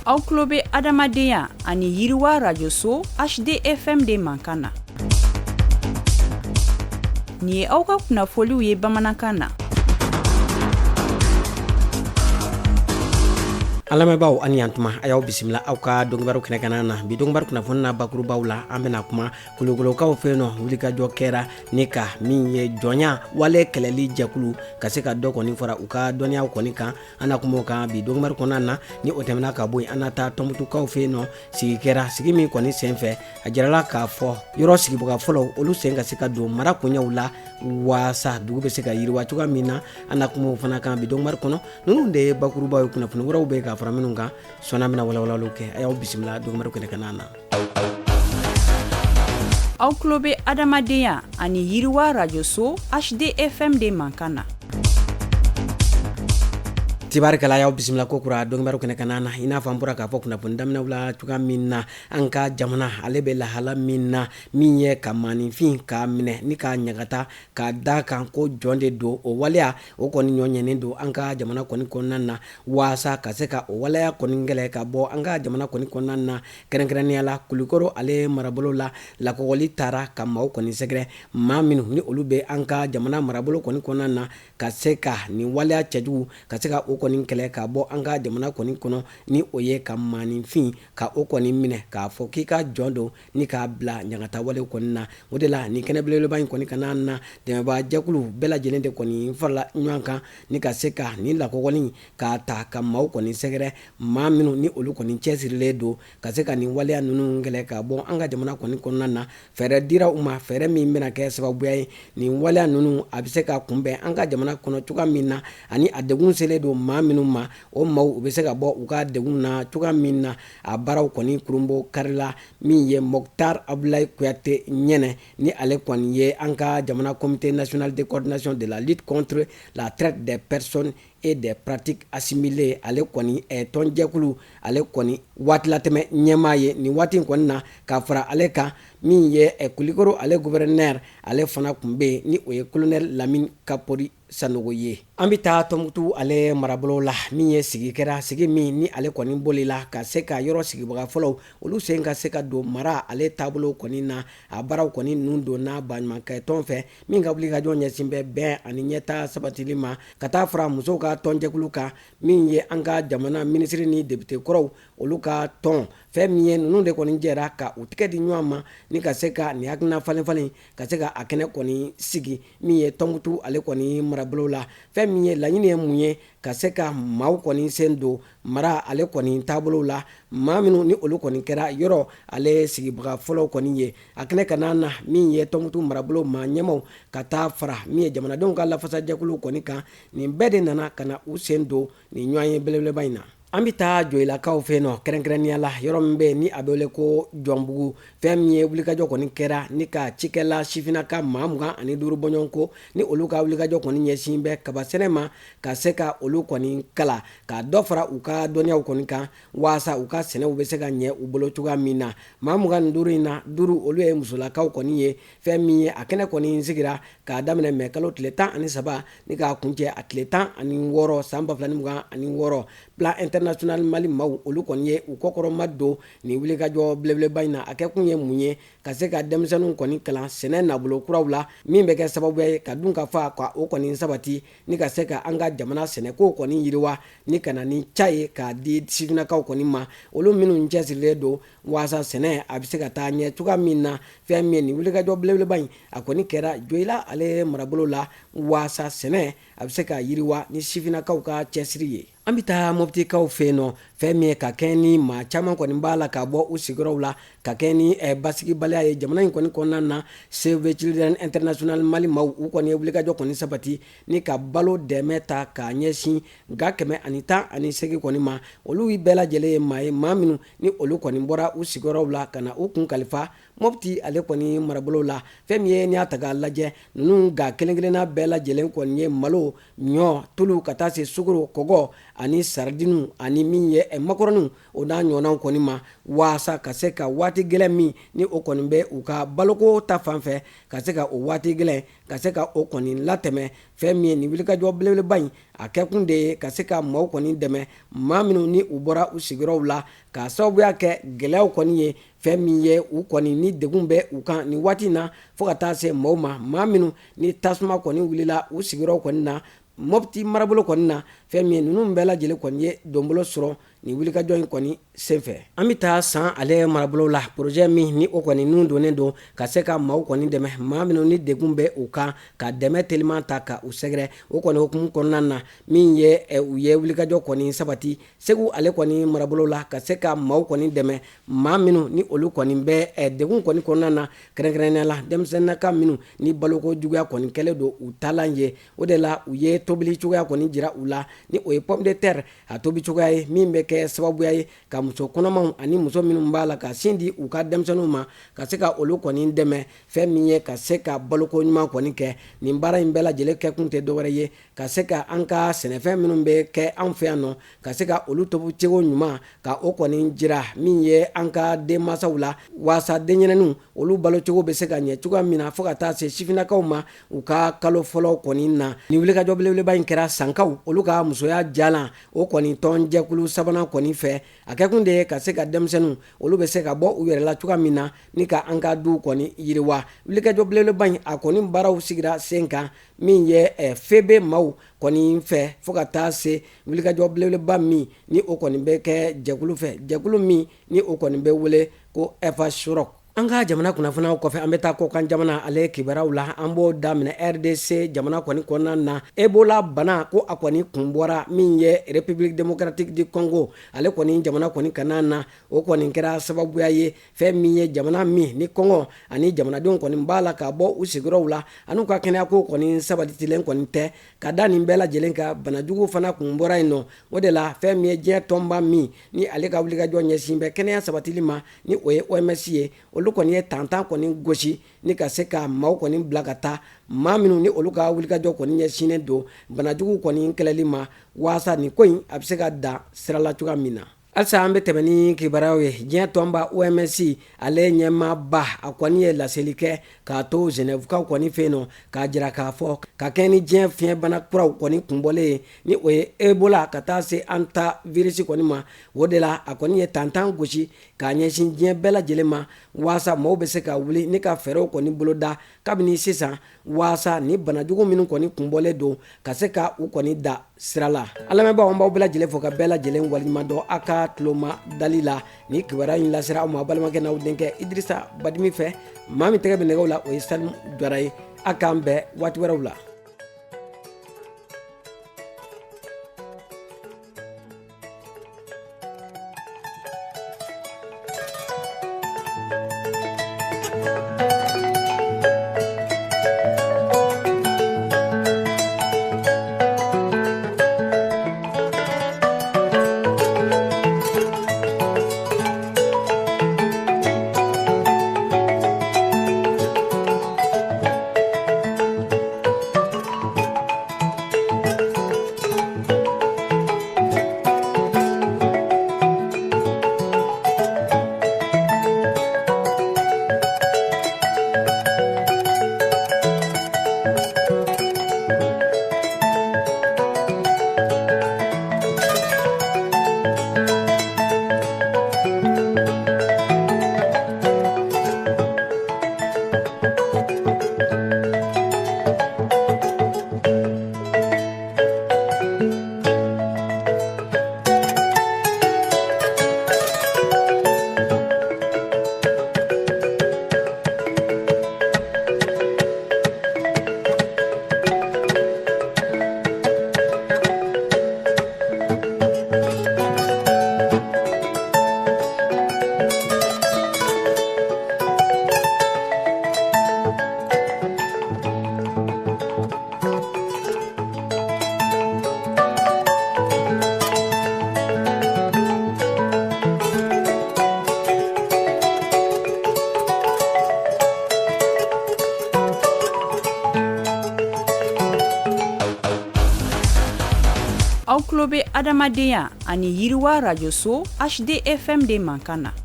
Aw tulo bɛ adamadenya ani yiriwa rajoso HDFM de mankan na. Nin ye aw ka kunnafoliw ye bamanankan na. An lamɛnbaaw ani yantuma, a y'aw bisimila aw ka donkibaru kɛnɛ kan na. Bi donkibaru kunnafoni na bakurubaw la, an bɛna kuma Kulukorokaw fɛ yen nɔ, wulikajɔ kɛra ni ka min ye jɔnya wale kɛlɛli jɛkulu ka se ka dɔ kɔni fara u ka dɔnniyaw kɔni kan. An na kuma o kan bi donkibaru kɔnɔna na. Ni o tɛmɛna ka bɔ yen, an na taa Tɔnbukutukaw fɛ yen nɔ. Sigi kɛra, sigi min kɔni senfɛ a jirala k'a fɔ yɔrɔ sigibaga fɔlɔ olu sen ka se ka don mara koɲɛw la waasa dugu bɛ se ka yiriwa cogoya min na. An na kuma o fana kan bi donkibaru kɔnɔ. Ninnu de ye bakurubaw ye, kunnafoni wɛrɛw bɛ ka fara minnu kan sɔɔni, an bɛna walawalaliw kɛ. A y'aw bisimila donkibaru kɛnɛ kan na. Aw tulo bɛ adamadenya ani yiriwa rajoso HDFM de mankan na. Tibarikala, y'aw bisimila ko kura donkibaru kɛnɛ kan na. I n'a fɔ an bɔra k'a fɔ kunnafoni daminɛw la cogoya min na, an ka jamana ale bɛ lahala min na, min ye ka maaninfin k'a minɛ ni k'a ɲagata k'a da kan ko jɔn de don, o waleya o kɔni ɲɔ ɲɛnen don an ka jamana kɔni kɔnɔna na. Waasa ka se ka o waleya kɔni kɛlɛ ka bɔ an ka jamana kɔni kɔnɔna na, kɛrɛnkɛrɛnnenya la Kulukoro ale marabolo la, lakɔgɔli taara ka maaw kɔni sɛgɛrɛ, maa minnu ni olu bɛ an ka jamana marabolo kɔni kɔnɔna na, ka se ka nin waleya cɛjugu ka se ka o kɔni kɛlɛ ka bɔ an ka jamana kɔni kɔnɔ, ni o ye ka maaninfin ka o kɔni minɛ k'a fɔ k'i ka jɔn don ni k'a bila ɲagata wale kɔni na. O de la nin kɛnɛ belebeleba in kɔni kana na, dɛmɛbaajɛkulu bɛɛ lajɛlen de kɔni farala ɲɔgɔn kan ni ka se ka nin lakɔgɔli k'a ta ka maaw kɔni sɛgɛrɛ, maa minnu ni olu kɔni cɛsirilen don ka se ka nin waleya ninnu kɛlɛ ka bɔ an ka jamana kɔni kɔnɔna na. Fɛɛrɛ dira u ma, fɛɛrɛ min bɛna kɛ sababuya ye nin waleya ninnu a bɛ se ka kunbɛn an ka jamana kɔnɔ cogoya min na, ani a degun selen don maa minnu ma, o maaw u bɛ se ka bɔ u ka degun na cogoya min na. A baaraw kɔni kurunbon karila min ye Mokhtar Abdoulaye Kouyaté ɲɛnɛ, ni ale kɔni ye an ka jamana comité national de coordination de la lutte contre la traite des personnes et des pratiques assimilées, ale kɔni tɔnjɛkulu ale kɔni waatilatɛmɛ ɲɛmaa ye nin waati in kɔni na. Ka fara ale kan, min ye Kulikoro ale gouverneur, ale fana tun bɛ yen, ni o ye colonel Lamine Kapori Sanogo ye. An bɛ taa Tɔnbukutu ale marabolo la, min ye sigi kɛra, sigi min ni ale kɔni bolila ka se ka yɔrɔ sigibaga fɔlɔw olu sen ka se ka don mara ale taabolo kɔni na. A baaraw kɔni nun donna baɲumankɛ tɔn fɛ min ka wulikajɔ ɲɛsin bɛ bɛn ani ɲɛtaa sabatili ma, ka taa fara musow ka tɔnjɛkulu kan, min ye an ka jamana minisiri ni depite kɔrɔw olu ka tɔn. Fɛn min ye ninnu de kɔni jɛra ka u tɛgɛ di ɲɔgɔn ma ni ka se ka nin hakilina falen falen ka se ka a kɛnɛ kɔni sigi min ye Tɔnbukutu ale kɔni marabolo la. Fɛn min ye laɲini ye mun ye? Ka se ka maaw kɔni sen don mara ale kɔni taabolo la, maa minnu ni olu kɔni kɛra yɔrɔ ale sigibaga fɔlɔw kɔni ye. A kɛnɛ ka na min ye Tɔnbukutu marabolo maa ɲɛmaw ka taa fara min ye jamanadenw ka lafasajɛkulu kɔni kan, nin bɛɛ de nana ka na u sen don nin ɲɔgɔn ye belebeleba in na. An bɛ taa Joyilakaw fɛ yen nɔ, kɛrɛnkɛrɛnnenya la yɔrɔ min bɛ yen ni a bɛ wele ko Jɔnbugu. Fɛn min ye wulikajɔ kɔni kɛra ni ka cikɛla sifinnaka maa 25 bɔɲɔgɔnko, ni olu ka wulikajɔ kɔni ɲɛsin bɛ kaba sɛnɛ ma, ka se ka olu kɔni kalan ka dɔ fara u ka dɔnniyaw kɔni kan waasa u ka sɛnɛw bɛ se ka ɲɛ u bolo cogoya min na. Maa 25 in na, duuru olu ye musolakaw kɔni ye. Fɛn min ye a kɛnɛ kɔni sigira k'a daminɛ mɛ kalo tile 13 ni k'a kuncɛ a tile 16 san 2026, Plan International Mali maaw olu kɔni ye u kɔkɔrɔma don nin wulikajɔ belebeleba in na. A kɛ kun ye mun ye? Ka se ka denmisɛnninw kɔni kalan sɛnɛ nabolo kuraw la, min bɛ kɛ sababu ye ka dun ka fa ka o kɔni sabati ni ka se ka an ka jamana sɛnɛko kɔni yiriwa ni ka na ni ca ye k'a di sifinnakaw kɔni ma, olu minnu cɛsirilen don waasa sɛnɛ a bɛ se ka taa ɲɛ cogoya min na. Fɛn min ye nin wulikajɔ belebeleba in, a kɔni kɛra Joyila ale marabolo la waasa sɛnɛ a bɛ se ka yiriwa ni sifinnakaw ka cɛsiri ye. An bɛ taa Mɔptikaw fɛ yen nɔ. Fɛn min ye ka kɛɲɛ ni maa caman kɔni b'a la ka bɔ u sigiyɔrɔw la ka kɛɲɛ ni basigibaliya ye jamana in kɔni kɔnɔna na, Save the Children International Mali maaw u kɔni ye wulikajɔ kɔni sabati ni ka balo dɛmɛ ta k'a ɲɛsin ga 118 kɔni ma. Olu bɛɛ lajɛlen ye maa ye, maa minnu ni olu kɔni bɔra u sigiyɔrɔw la ka na u kun kalifa Mɔpti ale kɔni marabolo la. Fɛn min ye n'i y'a ta k'a lajɛ, ninnu ga kelen kelenna bɛɛ lajɛlen kɔni ye malo, ɲɔ, tulu, ka taa se sukaro, kɔgɔ ani saridiniw ani min ye makɔrɔniw o n'a ɲɔgɔnnaw kɔni ma, waasa ka se ka waati gɛlɛn min ni o kɔni bɛ u ka baloko ta fan fɛ, ka se ka o waati gɛlɛn ka se ka o kɔni latɛmɛ. Fɛn min ye nin wulikajɔ belebeleba in a kɛkun de ye ka se ka maaw kɔni dɛmɛ, maa minnu ni u bɔra u sigiyɔrɔw la k'a sababuya kɛ gɛlɛyaw kɔni ye, fɛn min ye u kɔni ni degun bɛ u kan nin waati in na, fo ka taa se maaw ma, maa minnu ni tasuma kɔni wulila u sigiyɔrɔw kɔni na Mɔpti marabolo kɔni na. Fɛn min ye ninnu bɛɛ lajɛlen kɔni ye donbolo sɔrɔ nin wulikajɔ in kɔni senfɛ. An bɛ taa San ale marabolo la, projet min ni o kɔni nun donnen don ka se ka maaw kɔni dɛmɛ, maa minnu ni degun bɛ u kan, ka dɛmɛ teliman ta ka u sɛgɛrɛ. O kɔni hukumu kɔnɔna na, min ye u ye wulikajɔ kɔni sabati Segu ale kɔni marabolo la, ka se ka maaw kɔni dɛmɛ, maa minnu ni olu kɔni bɛ degun kɔni kɔnɔna na, kɛrɛnkɛrɛnnenya la denmisɛnninnaka minnu ni baloko juguya kɔni kɛlen don u taalan ye. O de la u ye tobili cogoya kɔni jira u la, ni o ye pomme de terre a tobi cogoya ye, min bɛ kɛ sababuya ye ka muso kɔnɔmaw ani muso minnu b'a la ka sin di u ka denmisɛnninw ma, ka se ka olu kɔni dɛmɛ, fɛn min ye ka se ka baloko ɲuman kɔni kɛ. Nin baara in bɛɛ lajɛlen kɛkun tɛ dɔwɛrɛ ye ka se ka an ka sɛnɛfɛn minnu bɛ kɛ an fɛ yan nɔ, ka se ka olu tobi cogo ɲuman ka o kɔni jira min ye an ka denmansaw la, waasa denyɛrɛninw olu balocogo bɛ se ka ɲɛ cogoya min na, fo ka taa se sifinnakaw ma u ka kalo fɔlɔ kɔni na. Nin wulikajɔ belebeleba in kɛra Sankaw olu ka musoya jalan o kɔni tɔnjɛkulu sabanan kɔni fɛ. A kɛkun de ye ka se ka denmisɛnninw olu bɛ se ka bɔ u yɛrɛ la cogoya min na ni ka an ka duw kɔni yiriwa. Wulikajɔ belebeleba in a kɔni baaraw sigira sen kan min ye FEB maaw kɔni fɛ, fo ka taa se wulikajɔ belebeleba min ni o kɔni bɛ kɛ jɛkulu fɛ, jɛkulu min ni o kɔni bɛ wele ko FHROC. An ka jamana kunnafoniyaw kɔfɛ, an bɛ taa kɔkan jamana ale kibaruyaw la. An b'o daminɛ RDC jamana kɔni kɔnɔna na. Ebola bana ko a kɔni kun bɔra min ye République démocratique du Congo ale kɔni jamana kɔni kana na. O kɔni kɛra sababuya ye fɛn min ye jamana min ni kɔngɔ ani jamanadenw kɔni b'a la ka bɔ u sigiyɔrɔw la, an'u ka kɛnɛyako kɔni sabatilen kɔni tɛ, ka da nin bɛɛ lajɛlen kan banajugu fana kun bɔra yen nɔ. O de la fɛn min ye diɲɛ tɔnba min ni ale ka wulikajɔ ɲɛsin bɛ kɛnɛya sabatili ma, ni o ye OMS ye, olu kɔni ye tantan kɔni gosi ni ka se ka maaw kɔni bila ka taa, maa minnu ni olu ka wulikajɔ kɔni ɲɛsinnen don banajugu kɔni kɛlɛli ma, waasa nin ko in a bɛ se ka dan sira la cogoya min na. Halisa an bɛ tɛmɛ ni kibaruyaw ye. Diɲɛ tɔnba OMS ale ɲɛmaaba a kɔni ye laseli kɛ k'a to Genèvekaw kɔni fɛ yen nɔ, k'a jira k'a fɔ ka kɛ ni diɲɛ fiɲɛbana kuraw kɔni kunbɔlen ye, ni o ye Ebola ka taa se hanta virus kɔni ma. O de la a kɔni ye tantan gosi k'a ɲɛsin diɲɛ bɛɛ lajɛlen ma, waasa maaw bɛ se ka wuli ni ka fɛɛrɛw kɔni boloda kabini sisan, waasa ni banajugu minnu kɔni kunbɔlen don ka se ka u kɔni da sira la. An lamɛnbaaw, an b'aw bɛɛ lajɛlen fo ka bɛɛ lajɛlen waleɲuman dɔn aw ka tuloma dali la. Ni kibaruya in lasera aw ma balimakɛ n'aw denkɛ Idirisa Badimi fɛ. Maa min tɛgɛ bɛ nɛgɛw la, o ye Salimu Jara ye. A k'an bɛn waati wɛrɛw la. Aw tulo bɛ adamadenya ani yiriwa rajoso HDFM de mankan na.